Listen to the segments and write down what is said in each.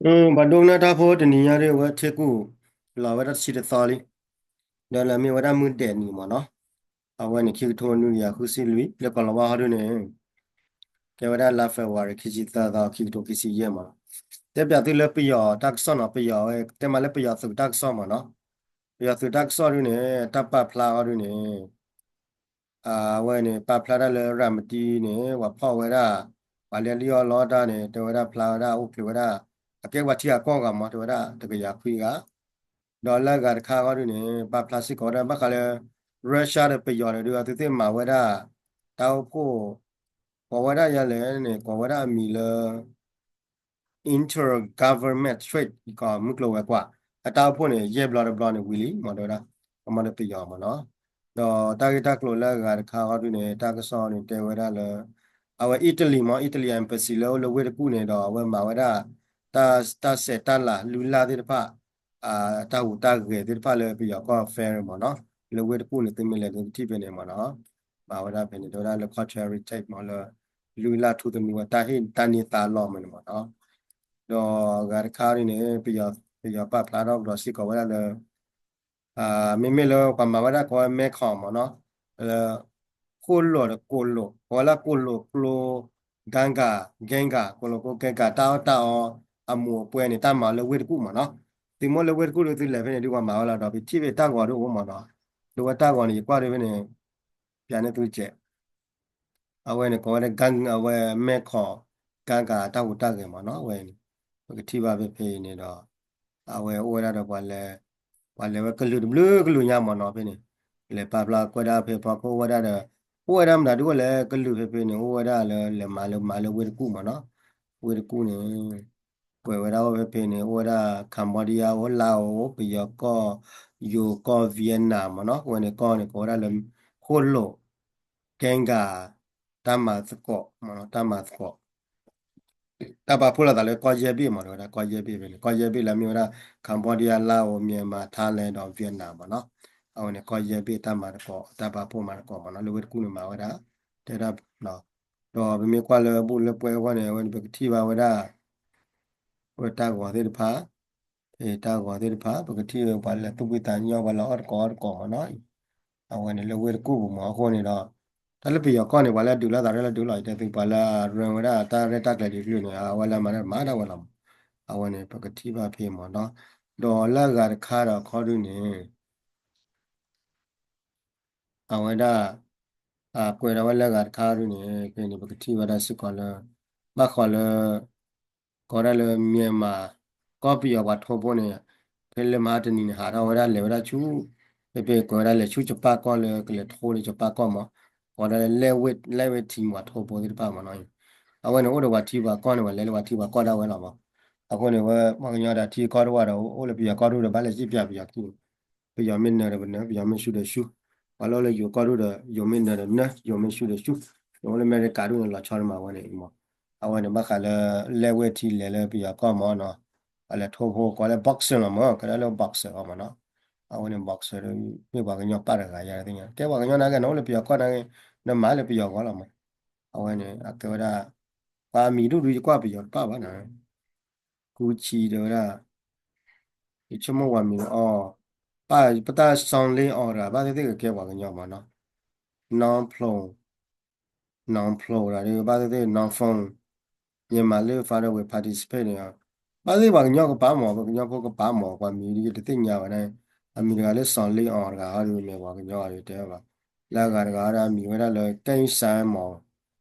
ပှၤဒိကနၣ်တၢ်ဖိတနံၤညါဒ်အဝဲထ့ကူၣ် လီၤဝဲဒၣ်တဆံတသီလံ, ဒီးလၢမ့ၢ်ဝဲဒၣ်မုၢ်ဒဲးနံၤမ့ၢ်နီၤ, အဝဲန့ၣ် ခံကထိနွံကယၤဃုဆံလွံၢ် လၢကီၢ်လီၤဝါဟီဒုန့ၣ် ကဲဝဲဒၣ်လါ February ခံဆံသၢသီ ခံကထိခံဆံယဲၢ်မ့ၢ်နီၤ, တဲပၠးသုလၢပယီၤတၢ်ကစီၣ်နီၤ, ပယီၤဝဲတဲမးလၢပယီၤသုးတၢ်ကစီၣ်မ့ၢ်နီၤ, ပယီၤသုးတၢ်ကစီၣ်ဒုန့ၣ် တၢ်ပာ်ဖျါအီၤဒုန့ၣ် အဝဲန့ၣ် ပာ်ဖျါတၢ်လၢရၤမတံန့ၣ် ပှၤဖီၣ်ဝဲဒၣ် ပှၤလဲၤလံၣ်အီၣ်လီတၢ်န့ၣ် တဲဝဲဒၣ်ဖျါဝဲဒၣ်အိၣ်ချုးဝဲဒၣ် အကဲပှၤထံဂၤကီၢ်ဂၤမ့ၢ် တဲဝဲဒၣ်တကယၤခွံဂၤ, ဒီးလၢအဂၤတခါဃီဒုန့ၣ် ပာ်ဖျါစ့ၢ်ကီးဝဲဒၣ်ဘၣ်ဃးလၢ Russia ဒီးပယီၤဒီးဒု အသုသ့ၣ်မၤဝဲဒၣ် တၢ်အိၣ်ဖှိၣ် ကိးဝဲဒၣ်ယၤလဲၣ်န့ၣ် ကိးဝဲဒၣ်အမံၤလၢ Inter-Government Trade ကီးမုၢ်ကျိၤဝဲၤကွာ် အတၢ်အိၣ်ဖှိၣ်န့ၣ် ယဲၢ်ဘျီတဘျီန့ၣ်ဝံၤလံမ့ၢ် တဲဝဲဒၣ် ကမၤဒီးပယီၤမ့ၢ်နီၤ, ဒီးတၢ်ဂ့ၢ်တၢ်ကျိၤလၢအဂၤတခါဃီဒုန့ၣ် တၢ်ကစီၣ်န့ၣ်တဲဝဲဒၣ်လၢ အဝဲ Italy မ့ၢ် Italy embassy လၢအိၣ်လၢဝ့ၢ်တကူၣ်န့ၣ်ဒီး အဝဲမၤဝဲဒၣ် တၢ်စဲးတၢ်လၤလုၢ်လၢ်သ့ၣ်တဖၣ် တၢ်ဟူးတၢ်ဂဲၤသ့ၣ်တဖၣ်လၢပယီၤကီၢ် ferry မ့ၢ်နီၤ, လၢဝ့ၢ်တကူၣ်န့ၣ် သုမ့ၢ်လဲၤသုကထံၣ်ဖဲန့ၣ်မ့ၢ်နီၤ, မၤဝဲဒၣ်ဖဲန့ၣ် တဲဝဲဒၣ်လၢ contrary tactic မ့ၢ်လၢ လုၢ်လၢ်ထူသနူဝဲတၢ်ဟ့ၣ်တၢ်န့ၢ်သါလီၤမ့ၢ်န့ၣ်မ့ၢ်နီၤ, ဒီးအဂၤတခါန့ၣ် ပယီၤပာ်ဖျါထီၣ်ကဒီးစ့ၢ်ကီးဝဲဒၣ်လၢ မ့မ့ၢ်လၢပှၤမၤဝဲဒၣ်ကိးဝဲ မဲခီၣ် မ့ၢ်နီၤ, လၢ ဃိၣ်လိာ်ဒီးကိၣ်လိာ် ကိးဝဲလၢကိၣ်လိာ်ကျိ Ganga Ganga ကိၣ်လိာ်ကျိ Ganga တၢ်အီၣ်တၢ်အီ အမူးအပွဲန့ၣ် တၢ်မၤလၢဝ့ၢ်တကူၣ်မ့ၢ်နီၤ, သုမ့ၢ်လၢဝ့ၢ်တကူၣ်ဒီးသုလဲၤဖဲန့ၣ်ဒုးပှၤမၤဝဲလီၤဒီး ပထံၣ်ဖဲတၢ်ဂီၤဒုးအိၣ်မ့ၢ်နီၤ, ဒီးဝဲတၢ်ဂီၤန့ၣ် ယကွၢ်ဒုးဖဲန့ၣ် ပျးန့ၢ်သုကဲး အဝဲန့ၣ်ကိးဝဲဒၣ် Gang အဝဲမဲခီၣ် Ganga တၢ်ဟူးတၢ်ဂဲၤမ့ၢ်နီၤ, အဝဲန့ၣ် ပကထံၣ်ဘၣ်ဖဲဖဲအံၤန့ၣ်ဒီး အဝဲအိၣ်ဝဲဒၣ်ဒီးပှၤလဲၤ ပှၤလဲၤဝဲကလုာ်တဘျုးကလုာ်ညါမ့ၢ်နီၤဖဲန့ၣ်, လဲၤပာ်ဖျါကွဲးဒၣ်ဖဲဖီခိၣ်အိၣ်ဝဲဒၣ်ဒီး အိၣ်ဝဲဒၣ်မတၤဒုးအိၣ်လဲၣ်ကလုာ်ဖဲဖဲန့ၣ် အိၣ်ဝဲဒၣ်လၢလဲၤမၤလၢမၤလၢဝ့ၢ်တကူၣ်မ့ၢ်နီၤ, ဝ့ၢ်တကူၣ်န့ၣ် ကွဲးဝဲဒၣ်အိၣ်ဖဲဖဲန့ၣ် အိၣ်ဝဲဒၣ် Cambodia အိၣ် Laos အိၣ် ပယီၤကီၢ် ယိၤကီၢ် Vietnam မ့ၢ်နီၤ, အဝဲန့ၣ်ကီၢ်န့ၣ် ကိးဝဲဒၣ်လၢ ဃိၣ်လိာ် Ganga တၢ်မၤသကိးမ့ၢ်နီၤ, တၢ်မၤသကိး တၢ်ပာ်ဖှိၣ်လိာ်သးလၢကီၢ်ယဲၢ်ဘ့ၣ်မ့ၢ်နီၤ, ကီၢ်ယဲၢ်ဘ့ၣ်ဖဲန့ၣ် ကီၢ်ယဲၢ်ဘ့ၣ်လၢမ့ၢ်ဝဲဒၣ် Cambodia Laos Myanmar Thailand ဒီး Vietnam မ့ၢ်နီၤ, အဝဲန့ၣ်ကီၢ်ယဲၢ်ဘ့ၣ်တၢ်မၤသကိး တၢ်ပာ်ဖှိၣ်မၤသကိးမ့ၢ်နီၤ, လၢဝ့ၢ်တကူၣ်န့ၣ်မၤဝဲဒၣ် တဲဒၣ် ဒီးပမ့ၢ်ကွၢ်လၢဘူၣ်လၢပှဲၤအဂီၢ်န့ၣ် အဝဲန့ၣ် ပကထံၣ်ဘၣ်ဝဲဒၣ် ဝဲတၢ်ဂီၤသ့ၣ်တဖၣ် တၢ်ဂီၤသ့ၣ်တဖၣ် ပကထံၣ်ဝဲပှၤလဲၤသူၣ်ဖှံသးညီ ပှၤလဲၤအီၣ်တကိးအီတကိးမ့ၢ်နီၤ, အဝဲန့ၣ်လၢဝ့ၢ်တကူၣ်ပူၤမ့ၢ်အဃိန့ၣ်ဒီး တၢ်လၢပယီၤကီၢ်န့ၣ် ပှၤလၢအဒုးလိာ်သးလၢဒုးလီၤ ယတဲသု ပှၤလၢအရၢဝဲဒၣ်တၢ်ရဲၣ်တၢ်ကျဲၤဒ်တကလုာ်န့ၣ် အဝဲလၢမၤတၢ်မၤတၢ်ဝဲလီၤမး, အဝဲန့ၣ် ပကထံၣ်ဘၣ်ဖဲမ့ၢ်နီၤ, ဒီးလၢအဂၤတခါဒီးခီဒုန့ၣ် အဝဲဒၣ် ကွဲးဒၣ်ဝဲလၢအဂၤတခါဒုန့ၣ် ဖဲန့ၣ် ပကထံၣ်ဝဲဒၣ်စ့ၢ်ကီးလၢ ဘၣ်ဃးလၢ ကိးဒၣ်လၢ Myanmar ကီၢ်ပယီၤပှၤထိဖိန့ၣ် ဖဲလၢမဟါတနံၤန့ၣ် ဟးထီၣ်ဝဲဒၣ်လဲၤဝဲဒၣ်ဆူ ဖဲဖဲကွဲးဝဲဒၣ်လဲၤဆူကၠပၣ်ကီၢ်လၢကလဲၤထိလၢကၠပၣ်ကီၢ်မး ကိးဒၣ်လၢ လဲၣ်ဝ့ၢ် လဲၣ်ဝ့ၢ်ထံပှၤထိဖိသ့ၣ်တဖၣ်မးနီၤ, အဝဲန့ၣ်အိၣ်ဒီးပှၤထံပှၤကီၢ်န့ၣ် ပှၤလဲၤလၢပှၤထံပှၤကီၢ်ဒၣ်ဝဲလီၤမး, အဃိန့ၣ်ဝဲ ပှၤကညီဒီးထံကီၢ်တဝၢ်ဒီး အိၣ်လၢပယီၤကီၢ်ဒိၣ်ဒီး ဘၣ်လဲၤစံၣ်ပၠးပယီၤခံ ပယီၤမ့ၢ်နၢၤဒီးနၢၤ ပယီၤမ့ၢ်ဆူၣ်ဒီးဆူၣ်, ပှၤလၢအိၣ်လၢယိၤကီၢ်ဒိၣ်ဒီး ယိၤမ့ၢ်နၢၤဒီးနၢၤ ယိၤမ့ၢ်ဆူၣ်ဒီးဆူၣ်, ဒီးအိၣ်လၢအမဲရကၤဒိၣ်န့ၣ် လီၤဆီန့ၣ်မးဝဲန့ၣ်မး, အဝဲန့ၣ်ဘၣ်ဃးလၢ လဲၣ်ဝ့ၢ်ထံလဲၤလၢပယီၤကီၢ်မးနီၤ, အလဲၤထိဖိကိးလၢ boxer လီၤမး ကဲဒၣ်လၢ boxer အီၤမးနီၤ, အဝဲန့ၣ် boxer ဒီး မ့ၢ်ပှၤကညီပၣ်တဂၤယါသ့ၣ်ညါ ကဲပှၤကညီနာ်က့န့ၣ် အိၣ်လၢပယီၤကီၢ်နာ်က့ နမၤလၢပယီၤဂီၢ်လီၤမး, အဝဲန့ၣ် အကဲဝဲဒၣ် ပှၤအမံၤဒိၣ်ဒုးယကွၢ်ပယီၤတပၣ်ဘၣ်နီၤ ကူဆံတဲဝဲဒၣ် ယဆိကမိၣ်ပှၤမံၤလၢအီၤ, ပတၢ် sound လ့အီၤတဂၤ ဘၣ်သ့ၣ်သ့ၣ်ကကဲပှၤကညီမးနီၤ, နီၢ်ဖျိ နီၢ်ဖျိတဂၤဒီး ဘၣ်သ့ၣ်သ့ၣ် နီၢ်ဖျိ ယမၤလၢ father will participate န့ၣ်, ဘၣ်သ့ၣ်ပှၤကညီကပာ်မး ပှၤကညီဖိကပာ်မး ပှၤမံၤဒ်ယတသ့ၣ်ညါဝဲဒၣ်, အမံၤတဂၤလၢ sound လ့အီၤတဂၤဟီဒ်မ့ၢ်ပှၤကညီအီၤဒ်တဲဘၣ်, လၢအဂၤတဂၤဟီဒ်အမံၤဝဲဒၣ်လၢ ကဲအံစဲမး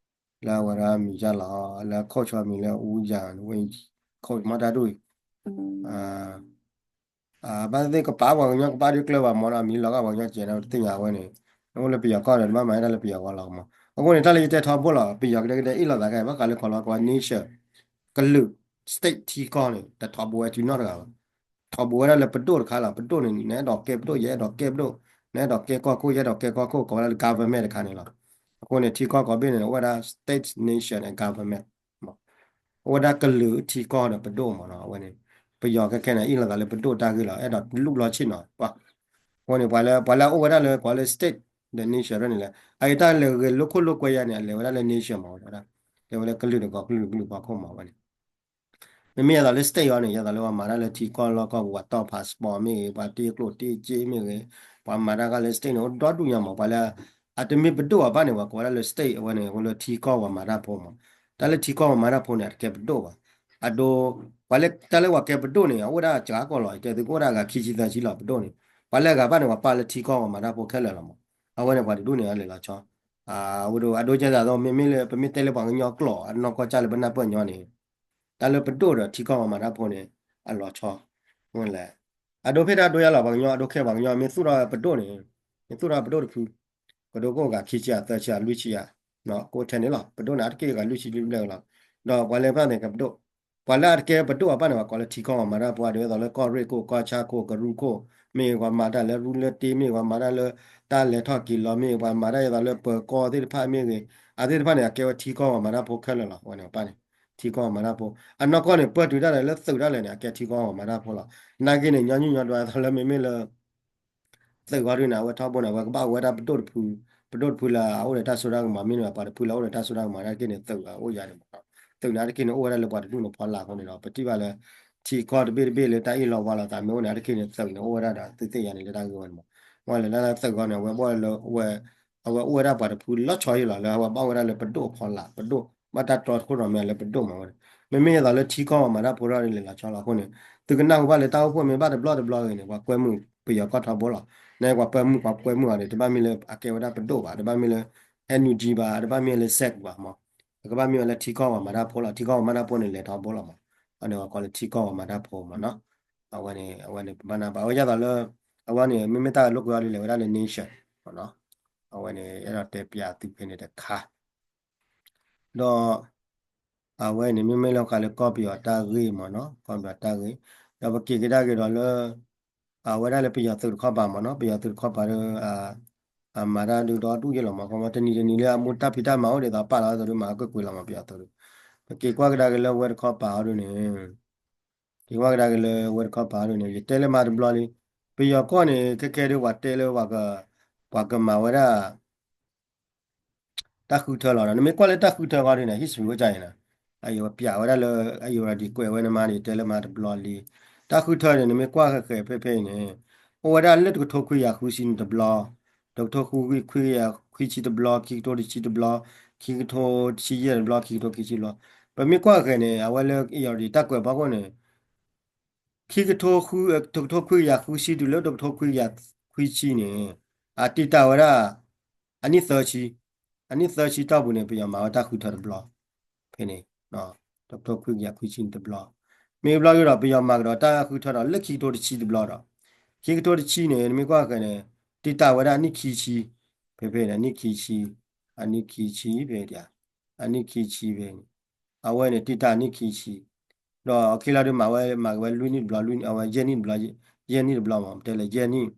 လၢအဝဲဒၣ်မံၤယါလီၤ လၢ coach အမံၤလၢ အူယၤ coach မီတၢ်ဒိၣ်အံၤ, ဘၣ်သ့ၣ်သ့ၣ်ကပာ်ပှၤကညီကပာ်ဒ်ကျၢၤဘၣ်မးနီၤ အမံၤလီၤဂာ်ပှၤကညီကဲးနီၤ တသ့ၣ်ညါဝဲန့ၣ်, နအိၣ်လၢပယီၤကီၢ်ဒီး နဘၣ်မၤတၢ်လၢပယီၤဂီၢ်လီၤမး, အဃိန့ၣ် တၢ်လၢယတဲထီဘိလီၤ ပယီၤကဒဲကဒဲအ့ၣ်လိာ်သးခဲ ဘၣ်ဃးလၢခီလီၤကဝီၤ nation ကလုာ် state ထံကီၢ်န့ၣ် တထီဘိဝဲစုနီတဂၤဘၣ် ထီဘိဝဲဒၣ်လၢပဒိၣ်တခါလီၤ. ပဒိၣ်န့ၣ် နအဲၣ်ဒိးကဲပဒိၣ် ယအဲၣ်ဒိးကဲပဒိၣ်, နအဲၣ်ဒိးကဲကီၢ်ခိၣ် ယအဲၣ်ဒိးကဲကီၢ်ခိၣ် ကိးဝဲဒၣ်လၢ government တခါန့ၣ်လီၤ. အဃိန့ၣ် ထံကီၢ်ကိးဘ့ၣ်န့ၣ် အိၣ်ဝဲဒၣ် state nation and government အိၣ်ဝဲဒၣ်ကလုာ်ထံကီၢ်ဒီးပဒိၣ်မးနီၤ. အဝဲန့ၣ် ပယီၤခဲခဲန့ၣ် အ့ၣ်လိာ်သးလၢပဒိၣ်တၢ်ဂ့ၢ်လီၤ. အဲၣ်ဒိးလူၢ်လီၤဆ့ၣ်နီၤပှၤ. အဃိန့ၣ် ပှၤလၢ ပှၤလၢအအိၣ်ဝဲဒၣ်လၢ ကိးလၢ state ဒီး nation န့ၣ်လဲၣ် အအံၤတၢ်လဲၤဂဲၤလိာ်ခိၣ်လိာ်ကွဲယါန့ၣ် အလဲၤဝဲဒၣ်လၢ nation မး ဝဲဒၣ် တဲဝဲလၢကလုာ်တကီၢ် ကလုာ်ကလုာ်ဖီခိၣ်မးဝဲန့ၣ် မ့မ့ၢ်ယဲသိးလၢ state အံၤန့ၣ် ယဲသိးလၢပှၤမၤတၢ်လၢထံကီၢ်လီၢ်ကီၢ်ပူၤ ပှၤတီၢ် passport မ့ၢ်ဂ့ၤ ပှၤတ့ကျိၣ်တ့စ့မ့ၢ်ဂ့ၤ ပှၤမၤတၢ်ခါလၢ state န့ၣ် အိၣ်ဒီဒူၣ်ညါမး ပှၤလၢ အတမ့ၢ်ပဒိၣ်အဘၣ်န့ၣ် ပှၤကိးဝဲဒၣ်လၢ state အဝဲန့ၣ် အိၣ်လၢထံကီၢ်ပှၤမၤတၢ်ဖိမး, တၢ်လၢထံကီၢ်ပှၤမၤတၢ်ဖိန့ၣ် အတကဲပဒိၣ်ဘၣ်, အဒိ ပှၤလၢတၢ်လၢပှၤကဲပဒိၣ်န့ၣ် အအိၣ်ဝဲဒၣ်စှၤကီးလီၤ တဲသုကအိၣ်ဒၣ်ဂၤခံဆံသၢဆံလီၤ ပဒိၣ်န့ၣ်, ပှၤလၢအဂၤဘၣ်န့ၣ် ပှၤပာ်လၢထံကီၢ်ပှၤမၤတၢ်ဖိခဲလၢာ်လီၤမး, အဝဲန့ၣ်ပှၤတဒူၣ်န့ၣ် အလဲၤလီၤဆီ အဝဲဒိ အဒိကဲသးသိး မ့မ့ၢ်လၢပမ့ၢ်တဲလၢပှၤကညီကျိာ် အနီၢ်ကီၢ်စၢ်လၢပနၢ်ပၢၢ်ညီန့ၣ် တၢ်လၢပဒိၣ်ဒီးထံကီၢ်ပှၤမၤတၢ်ဖိန့ၣ် အလီၤဆီ, လဲၣ်, အဒိဖဲတၢ်ဒိယါလီၤ ပှၤကညီအဒိခဲ ပှၤကညီမ့ၢ်သူၣ်ထီၣ်ပဒိၣ်န့ၣ် မ့ၢ်သူၣ်ထီၣ်ပဒိၣ်တဖု ကဒိကအိၣ်ဂၤခံဆံယၤသၢဆံယၤလွံၢ်ဆံယၤ, ကအိၣ်ထဲန့ၣ်လီၤ ပဒိၣ်န့ၣ် အါတက့ၢ်ဂၤလွံၢ်ဆံလွံၢ်ဘျဲၣ်လီၤ, ဒီးပှၤလၢဖၣ်န့ၣ်ကဲပဒိၣ်, ပှၤလၢအတကဲပဒိၣ်အဘၣ်န့ၣ် ပှၤကိးလၢထံကီၢ်ပှၤမၤတၢ်ဖိ ဒ်သိးလၢကီၢ်ရ့ၣ်ခိၣ် ကီၢ်ဆၣ်ခိၣ် ကရူၢ်ခိၣ် မ့ၢ်ပှၤမၤတၢ်လၢရူလၢတ့ မ့ၢ်ပှၤမၤတၢ်လၢ တၢ်လဲၤထီၣ်က့ၤလီၤ မ့ၢ်ပှၤမၤတၢ်ဒ်သိးလၢပၢၤကီၢ်သ့ၣ်တဖၣ်မ့ၢ်ဂ့ၤ, အသ့ၣ်တဖၣ်န့ၣ် အကဲဝဲထံကီၢ်ပှၤမၤတၢ်ဖိခဲလၢာ်လီၤ အဝဲန့ၣ်ပၣ်န့ၣ်, ထံကီၢ်ပှၤမၤတၢ်ဖိ အနီၢ်ကီၢ်န့ၣ် ပၢၢ်တုၤတၢ်လဲၣ်လၢသုးတၢ်လဲၣ်န့ၣ် အကဲထံကီၢ်ပှၤမၤတၢ်ဖိလီၤ, နာ်က့န့ၣ် ညီနုၢ်ညီဒွးသိးလၢမ့မ့ၢ်လၢ သုးဂီၢ်ဒုန့ၣ် အဝဲထီဘိန့ၣ် အဝဲကဘၣ်ဝဲဒၣ်ပဒိၣ်တဖု, ပဒိၣ်တဖုလၢအအိၣ်ဒီးတၢ်စိတၢ်ကမီၤမ့ၢ်န့ၣ် ပှၤတဖုလၢအအိၣ်ဒီးတၢ်စိတၢ်ကမီၤနာ်က့န့ၣ် သုးအအိၣ်ယါန့ၣ်မး, သုးန့ၣ်အါတက့ၢ်န့ၣ် အိၣ်ဝဲဒၣ်လၢပှၤတဒူၣ်န့ၣ်ဖီလာ်အဃိန့ၣ်ဒီး ပထံၣ်ဘၣ်လၢ ထံကီၢ်တဘ့ၣ်တဘ့ၣ်လၢတၢ်အ့ၣ်လိာ်ဝါလိာ်သးမ့ၢ်အိၣ်န့ၣ် အါတက့ၢ်န့ၣ် သုးန့ၣ် အိၣ်ဝဲဒၣ်ဒီး သုးသ့ၣ်ညါန့ၣ်လၢတၢ်ဂ့ၢ်ဝဲန့ၣ်မး, ဝဲလဲၤလၢသုးဂီၢ်န့ၣ် အဝဲဘၣ်လၢ အဝဲအိၣ်ဝဲဒၣ်ပှၤတဖုလီၤဆီအံၤလီၤ လၢအဝဲဘၣ်ဝဲဒၣ်လၢပဒိၣ်ဖီလာ် ပဒိၣ် ဘၣ်တၢ်တီတခိၣ်ဒီးမ့ၢ်လၢပဒိၣ်မးဝဲန့ၣ်, မ့မ့ၢ်ယဲသိးလၢထံကီၢ်ပှၤမၤတၢ်ဖိထီၣ်ဒ်လဲၤလီၤဆီလီၤအဃိန့ၣ်, သုကနၢ်ဟူဘၣ်လၢတၢ်အိၣ်ဖှိၣ်မ့ၢ်ဘၣ်တဘျီတဘျီဂ့ၤန့ၣ် ပှၤကွဲမုာ်ပယီၤကီၢ်ထီဘိလီၤ, နပှၤကွဲမုာ် ပှၤကွဲမုာ်အီၤန့ၣ် တဘၣ်မ့ၢ်လၢအကဲဝဲဒၣ်ပဒိၣ်ဘၣ် တဘၣ်မ့ၢ်လၢ NUG ဘၣ် တဘၣ်မ့ၢ်လၢ SAC ဘၣ်မး, အကဘၣ်မ့ၢ်ဝဲလၢထံကီၢ်ပှၤမၤတၢ်ဖိလီၤ ထံကီၢ်ပှၤမၤတၢ်ဖိန့ၣ်လဲၤထီဘိလီၤမး, အန့ၣ်ပှၤကိးလၢထံကီၢ်ပှၤမၤတၢ်ဖိမးနီၤ, အဝဲန့ၣ် အဝဲန့ၣ်ပဘၣ်နၢ်ပၢၢ် အဝဲယဲသိးလၢ အဝဲန့ၣ် မ့မ့ၢ်တၢ်ဂ့ၢ်လိာ်ကွဲအီၤဒ်လဲၣ်ဝဲဒၣ်လၢ nation မးနီၤ, အဝဲန့ၣ် အဲၣ်ဒိးတဲပၠးသုဖဲန့ၣ်တခါ ဒီး အဝဲန့ၣ် မ့မ့ၢ်လၢဃးလၢကီၢ်ပယီၤတၢ်ဂ့ၢ်မးနီၤ ကီၢ်ပယီၤတၢ်ဂ့ၢ်, ဒီးပက့ၤကဒါက့ၤဒီးလၢ အဝဲဒၣ်လၢပယီၤသုးတခီပၤမးနီၤ ပယီၤသုးတခီပၤဒီး အမၤတၢ်ဒုးဒီဒူၣ်ယဲၢ်လီၤမး ခီမီ တနံၤတနံၤလၢအမူတၢ်ဖံးတၢ်မၤအိၣ်ဒ်သိးပာ်လီၤအသိးဒီး မၤကွ့ၢ်ကွ့ၢ်လီၤမး ပယီၤသုးဒီး, ပက့ၤကွၢ်ကဒါက့ၤလၢဝဲတခီပၤအီၤဒုးန့ၣ် က့ၤကွၢ်ကဒါက့ၤလၢဝဲတခီပၤအီၤဒုးန့ၣ် ယတဲလၢမၤတဘျီလံ, ပယီၤကီၢ်န့ၣ် ခဲခဲဒုးပှၤတဲလၢ ပှၤကမၤဝဲဒၣ် တၢ်ဃုထၢလီၤနီၤ, နမ့ၢ်ကွၢ်လၢတၢ်ဃုထၢဃီဒုးန့ၣ် history ဝဲဒ်အံၤနီၤ, အယပၠးဝဲဒၣ်လၢ အယိၤဒီးဒံးကွဲးဝဲန့ၣ်မးန့ၣ် တဲလၢမၤတဘျီလံ, တၢ်ဃုထၢန့ၣ် နမ့ၢ်ကွၢ်ဃဲးဃဲးဖဲဖဲအံၤန့ၣ် အိၣ်ဝဲဒၣ်လၢတကထိခွံကယၤဃုဆံန့ၣ်တဘျီ, တကထိခွံကယၤခွံဆံတဘျီ, ခံကထိတဆံတဘျီ, ခံကထိတဆံယဲၢ်တဘျီ, ခံကထိခံဆံတဘျီ, ပမ့ၢ်ကွၢ်ဃဲးန့ၣ် အဝဲလၢအယိၤဒီးတၢ်ကွဲးဖီခိၣ်န့ၣ် ခံကထိ တကထိခွံကယၤဃုဆံတုၤလၢတကထိခွံကယၤခွံဆံန့ၣ် အတံာ်တာ်ဝဲဒၣ် အနံၣ်သၢဆံ, အနံၣ်သၢဆံတီၢ်ပူၤန့ၣ် ပယီၤမၤဝဲတၢ်ဃုထၢတဘျီ, ဖဲန့ၣ် တကထိခွံကယၤခွံဆံတဘျီ, မ့ၢ်ဘျီကဒီး ပယီၤမၤကဒီးတၢ်ဃုထၢဒီးလၢခံကထိတဆံတဘျီဒီး, ခံကထိတဆံန့ၣ် နမ့ၢ်ကွၢ်ဃဲးန့ၣ် တံာ်တာ်ဝဲဒၣ်အနံၣ်ခံဆံ, ဖဲဖဲန့ၣ် အနံၣ်ခံဆံ, အနံၣ်ခံဆံဖဲ အနံၣ်ခံဆံဖဲန့ၣ်, အဝဲန့ၣ် တံာ်တာ်အနံၣ်ခံဆံ, ဒီးအခံလီၤဒုးမၤဝဲ မၤက့ၤဝဲလွံၢ်နံၣ်တဘျီ, အဝဲယဲၢ်နံၣ်တဘျီ, ယဲၢ်နံၣ်တဘျီမး ပတဲလဲၣ်ယဲၢ်နံၣ်,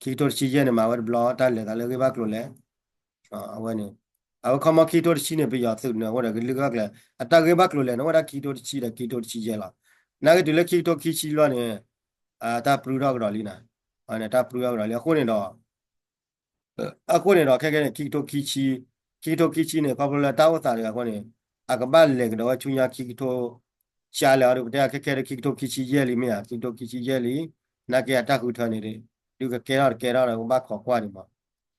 ခံကထိတဆံယဲၢ်န့ၣ် မၤဝဲတဘျီ တၢ်လဲၤသးလၢဂ့ၢ်ဘၣ်ကျိၤလဲၣ်, အဝဲန့ၣ်, အဝဲခီမီခံကထိတဆံန့ၣ် ပယီၤသုးန့ၣ် အဝဲဒီးကလုာ်ဂၢၢ်ကျၢၤ အတၢ်ဂ့ၢ်ဘၣ်ကျိၤလဲၣ်န့ၣ် အိၣ်ဝဲဒၣ်ခံကထိတဆံယဲၢ်လီၤ, နာ်က့တုၤလၢခံကထိခံဆံလီၤန့ၣ်, တၢ်ပြူထီၣ်ကဒီးလံနီၤ, တၢ်ပြူထီၣ်ကဒီးလံ အဃိန့ၣ်ဒီး အဃိန့ၣ်ဒီး ခဲခဲန့ၣ် ခံကထိခံဆံ, ခံကထိခံဆံန့ၣ် ခီဖျိလၢတၢ်အိၣ်သးတဂၤအဃိန့ၣ်, အကဘၣ်လဲၤကဒီးဝဲဆူညါခံကထိ ကလဲၣ်အီၤဒီး ပတဲခဲခဲဒီး ခံကထိခံဆံယဲၢ်လံမ့ၢ်ဧါ, ခံကထိခံဆံယဲၢ်လံ, နာ်က့အတၢ်ဃုထၢန့ၣ် ဒုးကကဲထီၣ်တကဲထီၣ်ဒီး ကဘၣ်ခိးကွၢ်ဒံးမး,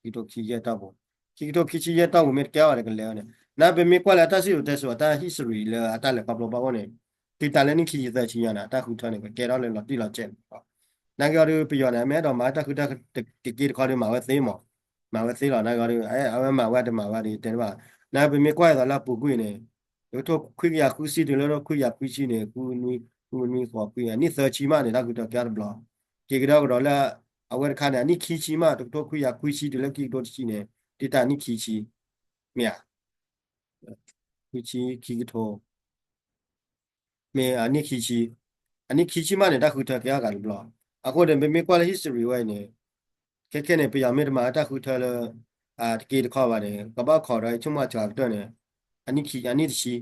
ခံကထိခံဆံယဲၢ်တီၢ်ပူၤ, ခံကထိခံဆံယဲၢ်တီၢ်ပူၤမ့ၢ်တကဲထီၣ်ဒီးကလဲၤဝဲန့ၣ်, နပမ့ၢ်ကွၢ်လၢအတၢ်စံၣ်စိၤတဲစိၤ အတၢ် history လၢအတၢ်လဲၤခီဖျိဘၣ်အဃိန့ၣ်, တံာ်တာ်လၢနံၣ်ခံဆံသၢဆံညါန့ၣ် အတၢ်ဃုထၢန့ၣ် ကကဲထီၣ်လၢလီၤတံၢ်လီၤဆဲးန့ၣ်လီၤ နာ်က့အီၤဒုး ပယီၤန့ၣ် အမ့ၢ်အဲၣ်ဒိးမၤတၢ်ဃုထၢတက့တခီဒီး မၤဝဲသ့မး, မၤဝဲသ့လီၤ နာ်က့အီၤဒုး အဝဲမၤဝဲတမၤဝဲဒုး တဲတဘၣ်, နာ်က့ပမ့ၢ်ကွၢ်အသးလၢအပူၤကွံာ်န့ၣ်, တကထိခွံကယၤဃုဆံတုၤလၢတကထိခွံကယၤခွံဆံန့ၣ် ဃုနွံ ဃုနွံဃိးခွံ အနံၣ်သၢဆံမးန့ၣ် တၢ်ဃုထၢကဲထီၣ်တဘျီ, က့ၤကဒီးကဒီးလၢ အဝဲတခါန့ၣ် အနံၣ်ခံဆံမး တကထိခွံကယၤခွံဆံတုၤလၢခံကထိတဆံန့ၣ် တံာ်တာ်အနံၣ်ခံဆံ, မ့ၢ်ဧါ, ခွံဆံခံကထိ မ့ၢ်အနံၣ်ခံဆံ, အနံၣ်ခံဆံမးန့ၣ် တၢ်ဃုထၢကဲထီၣ်ဂၤတဘျီ, အဃိန့ၣ် ပမ့ၢ်ကွၢ်လၢ history ဝဲအံၤန့ၣ်, ခဲခဲန့ၣ် ပယီၤမ့ၢ်တမၤတၢ်ဃုထၢလၢ တက့တခီဘၣ်န့ၣ် ကဘၣ်ခိးဒီးဆိကမိၣ်အစှၤကတၢၢ်န့ၣ်, အနံၣ်ခံ အနံၣ်တဆံ,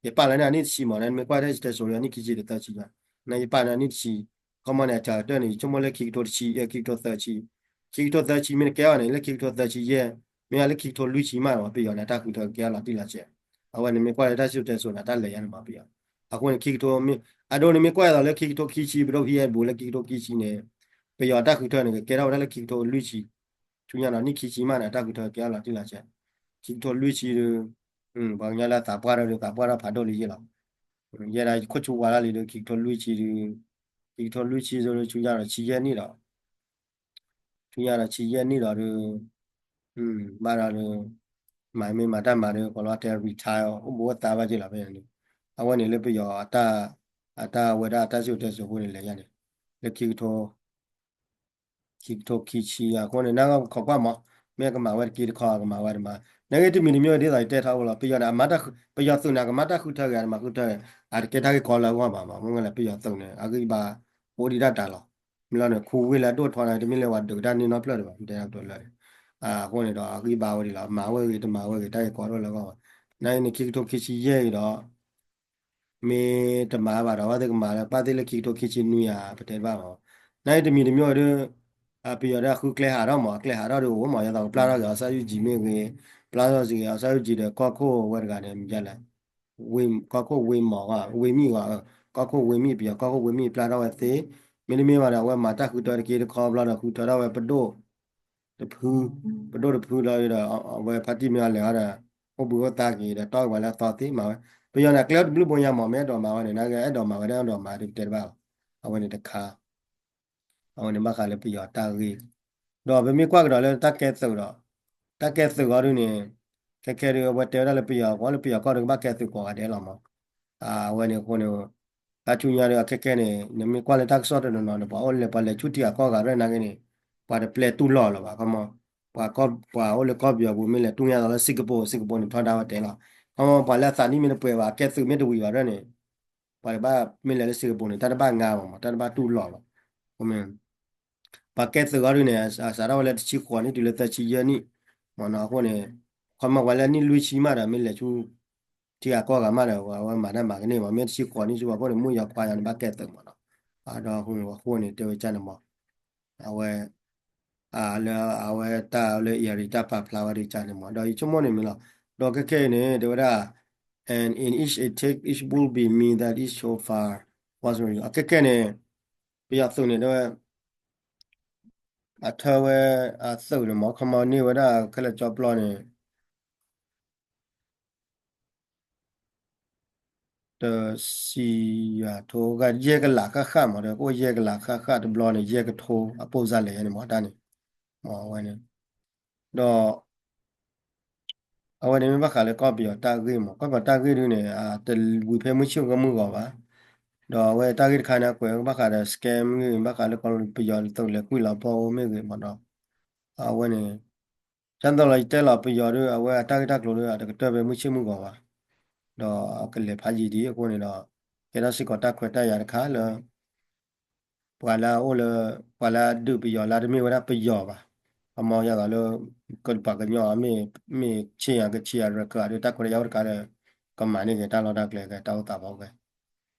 ယပာ်လၢန့ၣ်အနံၣ်တဆံမး နမ့ၢ်ကွၢ်တၢ်စံၣ်တဲစိၤလၢအနံၣ်ခံဆံတသၢဆံညါ, နယပာ်န့ၣ်အနံၣ်တဆံ, ခီမီန့ၣ် အစှၤကတၢၢ်န့ၣ် ယဆိကမိၣ်လၢခံကထိတဆံ ခံကထိသၢဆံ, ခံကထိသၢဆံမ့ၢ်တကဲအီၤန့ၣ် လၢခံကထိသၢဆံယဲၢ်, မ့ၢ်လၢခံကထိလွံၢ်ဆံမးန့ၣ် ပယီၤန့ၣ် တၢ်ဃုထၢကဲထီၣ်လီၤတံၢ်လီၤဆဲး, အဝဲန့ၣ်မ့ၢ်ကွၢ်လၢတၢ်စံၣ်စိၤတဲစိၤန့ၣ် တၢ်လဲၤယါန့ၣ်မးပယီၤ, အဃိန့ၣ် ခံကထိ အဒိန့ၣ်မ့ၢ်ကွၢ်သိးလၢခံကထိခံဆံ ပဒိၣ်ဖံအဲၣ်ဘူးလၢခံကထိခံဆံန့ၣ် ပယီၤတၢ်ဃုထၢန့ၣ် ကကဲထီၣ်ဝဲဒၣ်လၢခံကထိလွံၢ်ဆံ, ဆူညါဒီးနံၣ်ခံဆံမးန့ၣ် အတၢ်ဃုထၢကဲထီၣ်လီၤတံၢ်လီၤဆဲး, ခံကထိလွံၢ်ဆံဒီး ပှၤကညီလၢသးပှၢ်ထီၣ်ဒီးသးပှၢ်ထီၣ်ဖးဒိၣ်လံယ့ၣ်လီၤ. ယဲဒၣ်ခိၣ်ဆူဝါလီၤလံဒီး ခံကထိလွံၢ်ဆံဒီး ခံကထိလွံၢ်ဆံဒီး ဆူညါဒီးဆံယဲၢ်နံၣ်ဒီး ဆူညါဒီးဆံယဲၢ်နံၣ်ဒီးဒီး ဘၣ်ဒီးဒီး မၤမ့ၢ်မၤတၢ်မၤဒီး ကိးလီၤတဲ retire အိၣ်ဘူးအိၣ်သါဘၣ်က့ၤလီၤဖဲန့ၣ်, အဝဲန့ၣ်လၢပယီၤ အတၢ်ဝဲဒၣ်အတၢ်စံၣ်စိၤတဲစိၤအဃိန့ၣ်လဲၤယါန့ၣ် လၢခံကထိ ခံကထိခံဆံအဃိန့ၣ် နၢ်ကခိးကွၢ်မး, မ့ၢ်ကမၤဝဲတက့တခီ ကမၤဝဲတမၤ, နက့တမံၤတမံၤဒ်သိးယတဲထီဘိလီၤ, ပယီၤန့ၣ် ပယီၤသုးန့ၣ် ကမၤတၢ်ဃုထၢဂ့ၤ တမၤဃုထၢဂ့ၤ, အတကဲတၢ်ဂ့ၢ်ကီလၢအဂီၢ်ဘၣ်မး, မ့ၢ်လဲၣ် ပယီၤသုးန့ၣ် အဂံၢ်ဘါ အိၣ်ဒံးတၢ်တၢ်လီၤ, မ့ၢ်လီၤန့ၣ် ခူဝ့ၢ်လၢအဒိၣ်ထီန့ၣ် တမ့ၢ်လၢပှၤဒုးတၢ်န့ၢ်နီတဖျၢၣ်ဒံးဘၣ်, တဲတၢ်ကတိၤလၢ အဃိန့ၣ်ဒီး အဂံၢ်ဘါဝဲဒ်လီၤ, မၤဝဲဂ့ၤ တမၤဝဲဂ့ၤ တၢ်ဂ့ၢ်ကီဒိၣ်လၢအဂီၢ်ဘၣ်, နန့ၣ် ခံကထိခံဆံယဲၢ်အံၤဒီး မ့ၢ်တမၤဘၣ်ဒီး အဝဲသ့ၣ်ကမၤလၢပာ်သ့ၣ်လၢခံကထိခံဆံနွံဧါ ပတဲတဘၣ်မး, နတမံၤတမံၤဒီး ပယီၤဒီးအဃုကျဲဟးထီၣ်မး, အကျဲဟးထီၣ်ဒီးအိၣ်မး, ယသးကပျၢ်ထီၣ်က့ၤ အီစၣ်ယုၢ်ကံမ့ၢ်ဂ့ၤ, ပျၢ်ထီၣ်စ့ၢ်ကီး အီစၣ်ယုၢ်ကံဒီး ကီၢ်ခိၣ်ဝဲတဂၤန့ၣ် မ့ၢ်လဲၣ်, ကီၢ်ခိၣ်ဝ့မီၢ်, ဝ့မံၣ်ဂီၢ်, ကီၢ်ခိၣ်ဝ့မံၣ် ပယီၤကီၢ်ခိၣ်ဝ့မံၣ်ပျၢ်ထီၣ်ဝဲသ့, မ့တမ့ၢ်ဘၣ်ဒီး အဝဲမၤတၢ်ဃုထၢတက့တခီဘျီဒီး ဃုထၢထီၣ်ဝဲပဒိၣ် တဖု, ပဒိၣ်တဖုလီၤဒီး အဝဲဖါတံၢ်မ့ၢ်အီၤလဲၤအီၤဒီး အိၣ်ဘှံးအိၣ်သါက့ၤဒီး တီၢ်က့ၤပှၤလၢအသီသ့မၤဝဲ, ပယီၤန့ၣ်အကျဲတဘျုးဘိညါမး မ့ၢ်အဲၣ်ဒိးမၤဝဲန့ၣ် နကအဲၣ်ဒိးမၤဝဲဒၣ် အဲၣ်ဒိးမၤဒ်ပတဲတဘၣ်ဘၣ်, အဝဲန့ၣ်တခါ အဝဲန့ၣ်ဘၣ်ဃးလၢပယီၤတၢ်ဂ့ၢ်, ဒီးပမ့ၢ်ကွၢ်ကဒီးလၢတၢ်ကဲသုးဒီး, တၢ်ကဲသုးအီၤဒုန့ၣ်, ခဲခဲဒု အဝဲတဲဝဲဒၣ်လၢပယီၤ ကွၢ်လၢပယီၤကီၢ်ဒီးကဘၣ်ကဲသုးကိးဂၤဒဲးလီၤမး, အဝဲန့ၣ်အဃိန့ၣ် တၢ်ဆူညါဒီး အခဲခဲန့ၣ် နမ့ၢ်ကွၢ်လၢတၢ်ကစီၣ်တနီၤနီၤန့ၣ် ပှၤအိၣ်လဲၤ ပှၤလဲၤဆူထံဂၤကီၢ်ဂၤရဲၣ်နာ်က့န့ၣ် ပှၤတပျဲတူၢ်လိာ်လၢၤဘၣ်, ခီမီ, ပှၤအိၣ်လၢကီၢ်ပယီၤပူၤ မ့ၢ်လဲၤတူၢ်ညါသိးလၢ Singapore, Singapore န့ၣ် ထီဒါဝဲတဲလီၤ, ခီမီ ပှၤလၢအသးနံၣ်မ့ၢ်တပှဲၤဘၣ် အကဲသုးမ့ၢ်တဝံၤဘၣ်ဒီးန့ၣ် ပှၤတဘၣ်မ့ၢ်လဲၤလၢ Singapore န့ၣ် တၢ်တဘၣ်ငါဘၣ်မး တၢ်တဘၣ်တူၢ်လိာ်ဘၣ်, ပှၤကဲသုးအီၤဒုန့ၣ် စးထီၣ်ဝဲလၢတဆံဃိးနံၣ်တုၤလၢသၢဆံယဲၢ်နံၣ်, မ့ၢ်နီၤအဃိန့ၣ်, ခီမီပှၤလၢနံၣ်လွံၢ်ဆံမးဒီး မ့ၢ်လဲၤဆူ ထံဂၤကီၢ်ဂၤမးဒီး အဝဲမၤတၢ်မၤကန့ၢ်မး, မ့ၢ်တဆံဃိးနံၣ်ဆူအဃိန့ၣ် မုၣ်ယီၤခွါယီၤန့ၣ် ဘၣ်ကဲသုးမးနီၤ, ဒီးအဃိန့ၣ် အဃိန့ၣ် တဲဝဲကန့ၣ်မး အဝဲ လၢအဝဲတၢ်လၢ Erie တၢ်ပာ်ဖျါဝဲဒ်ကန့ၣ်မး ဒီးယဆိကမိၣ်န့ၣ်မ့ၢ်လီၤ, ဒီးခဲခဲအံၤန့ၣ် တဲဝဲဒၣ် and in each it take, it will be mean that it so far was, အခဲခဲန့ၣ် ပယီၤသုးန့ၣ် တဲဝဲ အထၢဝဲ အသုးန့ၣ်မး ခီမီန့ၢ်ဝဲဒၣ်ခဲလၢာ်ကၠီပျီန့ၣ် တဆံယၤထိ ယဲၢ်ကလးဃၣ်ဃၣ်မး ဒီးကအိၣ်ယဲၢ်ကလးဃၣ်ဃၣ်တဘျီန့ၣ် ယဲၢ်ကထိအပိၢ်စၢ်လဲၣ်န့ၣ်မး တၢ်န့ၣ်, မ့ၢ်ဝဲန့ၣ်, ဒီး အဝဲန့ၣ်မ့ၢ်ဘၣ်ဃးလၢကီၢ်ပယီၤတၢ်ဂ့ၢ်မး ကီၢ်ပယီၤတၢ်ဂ့ၢ်ဒုန့ၣ် တဝံၤဖဲမုၢ်ဆ့ၣ်ကမုၢ်ဂီၤဘၣ်, ဒီးအဝဲတၢ်ဂ့ၢ်တခါန့ၣ် အကွဲးဘၣ်ဃးဒီး scam ဂ့ၢ် ဘၣ်ဃးလၢကီၢ်ပယီၤသုးလဲၤကွံာ်လီၤပီၢ်အိၣ်မ့ၢ်ဂ့ၤမးဒီး အဝဲန့ၣ် ကၢ်သိးလီၤ ယတဲလီၤပယီၤဒီး အဝဲအတၢ်ဂ့ၢ်တၢ်ကျိၤဒီး အတကတၢၢ်ဖဲမုၢ်ဆ့ၣ်မုၢ်ဂီၤဘၣ်, ဒီးအကလဲၤဖးယံာ်ဒံးအဃိန့ၣ်ဒီး ကဲထီၣ်စ့ၢ်ကီးတၢ်ခွဲးတၢ်ယာ်တခါလၢ ပှၤလၢအအိၣ်လၢ ပှၤလၢအဒုးပယီၤလၢတမ့ၢ်ဝဲဒၣ်ပယီၤဘၣ်, အမ့ၢ်ယသးလၢ ပှၤကညီမ့ၢ် မ့ၢ်ဆ့ၣ်ညါကဆ့ၣ်ညါရၢၢ်ခၢၣ်ဒီး တၢ်ခွဲးတၢ်ယာ်အိၣ်တခါဒီး ကမၤန့ၢ်က့ၤတၢ်လီၢ်တၢ်ကျဲ ကဲတၢ်အိၣ်သးဖီဝဲ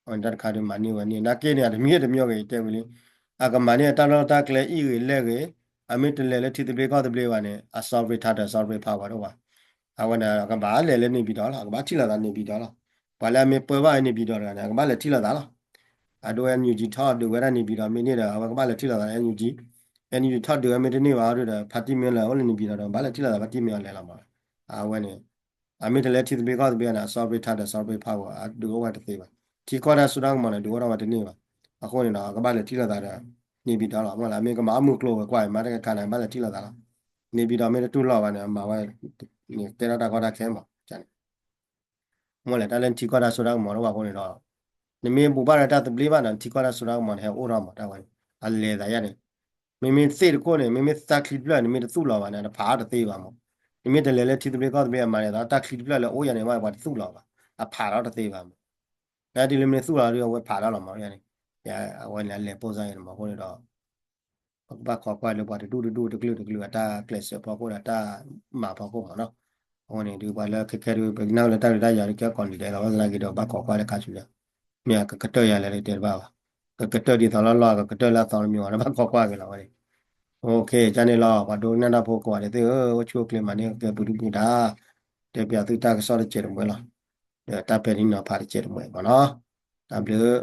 အဝဲန့ၣ်တၢ်တခါဒီးမၤန့ၢ်ဝဲန့ၣ် နာ်က့န့ၣ် အတမံၤတမံၤဂ့ၤတဲဝံၤလံ, အကမၤန့ၢ်အတၢ်လီၢ်တၢ်ကျဲအံၤဂ့ၤလဲၣ်ဂ့ၤ, အမ့ၢ်တလဲၤလၢထံသဘျ့ကီၢ်သဘျ့ဘၣ်န့ၣ် အ sovereign title sovereign power တအိၣ်ဘၣ်, အဝဲန့ၣ် ကဘၣ်လဲၤလၢန့ၣ်ပံၤဒီးလီၤ, ကဘၣ်ထံၣ်လိာ်သးန့ၣ်ပံၤဒီးလီၤ, ပှၤလၢအမ့ၢ်ပၢဘၣ်န့ၣ်ပံၤဒီးတဂၤန့ၣ် အကဘၣ်လဲၤထံၣ်လိာ်သးလီၤ, အဒိ NUG ထီၣ်ဒုးဝဲဒၣ်န့ၣ်ပံၤဒီးမ့ၢ်န့ၣ်ဒီး အဝဲကဘၣ်လဲၤထံၣ်လိာ်သး NUG, NUG ထီၣ်ဒုးဝဲမ့ၢ်တန့ၢ်ဘၣ်ဒီး ဖါတံၢ်မ့ၢ်လၢအိၣ်လၢန့ၣ်ပံၤဒီး ဘၣ်လဲၤထံၣ်လိာ်သးဖါတံၢ်မ့ၢ်အီၤလဲၤလီၤမး, အဝဲန့ၣ် အမ့ၢ်တလဲၤထံသဘျ့ကီၢ်သဘျ့န့ၣ် အ sovereign title sovereign power အဒုးအိၣ်ဝဲတသ့ဘၣ်, ထံကီၢ်တၢ်စိတၢ်ကမီၤန့ၣ် ဒုးအိၣ်ထီၣ်ဝဲတန့ၢ်ဘၣ်, အဃိန့ၣ်ဒီး ကဘၣ်လဲၤထံၣ်လိာ်သးဒီး န့ၣ်ပံၤဒီးလီၤ, မ့ၢ်လၢအမ့ၢ်ကမၤအီၣ်မုၢ်ကျိၤဝဲၤကွာ်အံၤ မၤတၢ်ကခါန့ၣ် ဘၣ်လဲၤထံၣ်လိာ်သးလီၤ, န့ၣ်ပံၤဒီးမ့ၢ်တတူၢ်လိာ်ဘၣ်န့ၣ် အမၤဝဲ ကဲထီၣ်တၢ်ကီတၢ်ခဲမးန့ၣ် မ့ၢ်လဲၣ် တၢ်လၢနထံကီၢ်တၢ်စိတၢ်ကမီၤတအိၣ်ဘၣ်အဃိန့ၣ်ဒီး နမ့ၢ်ဘူးဘၣ်ဒီးတၢ်သဘျ့ဘၣ်ဒီး နထံကီၢ်တၢ်စိတၢ်ကမီၤန့ၣ် ဟဲအိၣ်ထီၣ်မးတၢ်ဝဲန့ၣ် အလဲၤသးယါန့ၣ်, မ့မ့ၢ်သ့ၣ်တခိၣ်န့ၣ် မ့မ့ၢ်တၢ်ချံတဖျၢၣ် နမ့ၢ်တသူၣ်လီၤဘၣ်န့ၣ် တဖးအီၤတသ့ဘၣ်မး, နမ့ၢ်တလဲၤလၢထံသဘျ့ကီၢ်သဘျ့အမၤန့ၣ် တၢ်ချံတဖျၢၣ်လၢအိၣ်ယါန့ၣ် ပှၤတသူၣ်လီၤဘၣ်, အဖးထီၣ်တသ့ဘၣ်မး, နဒ်လၢမ့ၢ်သူၣ်လီၤဒီး အဝဲဖးထီၣ်လီၤမးန့ၣ်, အဝဲန့ၣ်အလဲၤပိၢ်စၢ်ယါန့ၣ်မးအဃိန့ၣ်ဒီး ပကဘၣ်ခိးကွၢ်လၢပှၤတဒူၣ်တဒူၣ်တကလုာ်တကလုာ် အတၢ်ကျဲးစၢးဖီခိၣ်ဒီး အတၢ်မၤဖီခိၣ်မးနီၤ, အဃိန့ၣ်ဒုး ပှၤလၢခဲခဲဒုး ပကနၣ်လၢတၢ်ဒုးတၢ်ယၤဒုး ကဲကိးနံၤဒဲးလီၤ, ဘၣ်သနာ်က့ဒီး ဘၣ်ခိးကွၢ်လၢခါဆူညါ, မ့ၢ်အကကတၢၢ်ယၤလဲၣ်တဲတဘၣ်ဘၣ်, ကကတၢၢ်ဒ်သိးလီၤလီၤ အကကတၢၢ်လၢအသီတမံၤဘၣ်ဒီး ဘၣ်ခိးကွၢ်က့ၤလီၤဝဲန့ၣ်, ကန့ၣ်လီၤ ပှၤဒိကနၣ်တၢ်ဖိကိးဂၤဒဲးသ့ၣ်ဧၢ, အိၣ်ဆူၣ်အိၣ်ချ့မၤန့ၢ်ကဲပူၤဒုၣ်ပူၤဒါ, တဲပၠးသုတၢ်ကစီၣ်တစဲးတမှဲၤလီၤ, ဒီးတၢ်ပဲာ်ထံနီၤဖးတစဲးတမှဲၤမးနီၤ တၢ်ဘျုး